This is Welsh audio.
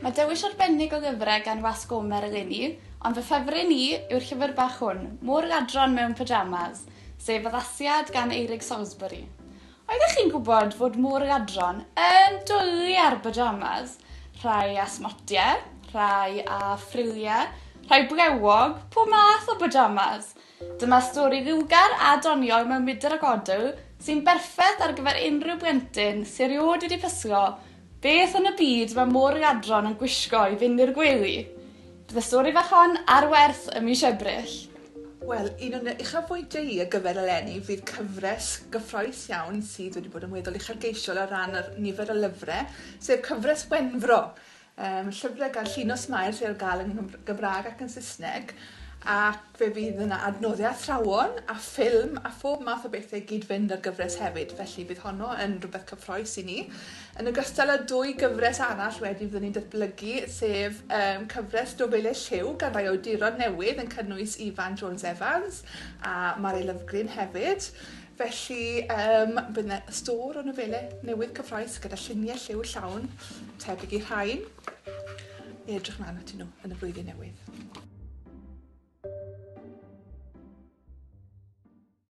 Mae dewis arbennig o lyfrau gan Wasg Gomer eleni, ond fy ffefryn i yw'r llyfr bach hwn, Môr-ladron mewn Pyjamas, sef addasiad gan Eurig Salisbury. Oeddech chi'n gwybod fod môr-ladron yn dwlu ar pyjamas? Rhai â smotiau, rhai â ffriliau, rhai blewog, pob math o pyjamas. Dyma stori liwgar a doniol mewn mudr ac odl sy'n berffaith ar gyfer unrhyw blentyn sy erioed wedi pyslo beth yn y byd mae môr-ladron yn gwisgo i fynd i'r gwely. Bydd y stori fach hon ar werth ym mis Ebrill. Wel, un o'n uchafbwyntiau i ar gyfer eleni fydd cyfres gyffroes iawn sydd wedi bod yn weddol uchelgeisiol o ran yr nifer o lyfrau, sef cyfres Wenfro. Yym, llyfrau gan Llinos Mair sydd ar gael yn Gymraeg ac yn Saesneg, ac fe fydd yna adnoddau athrawon a ffilm a phob math o bethau i gyd-fynd â'r gyfres hefyd, felly bydd honno yn rhywbeth cyffroes i ni. Yn ogystal â dwy gyfres arall wedyn fyddwn ni'n datblygu, sef um, cyfres Nofelau Lliw gan rai awduron newydd yn cynnwys Ifan Jones Evans a Mari Lovgreen hefyd. Felly, um, bydd yna stôr o nofelau newydd cyffroes gyda lluniau lliw llawn, tebyg i rhain. I edrych mlaen atyn nhw yn y flwyddyn newydd.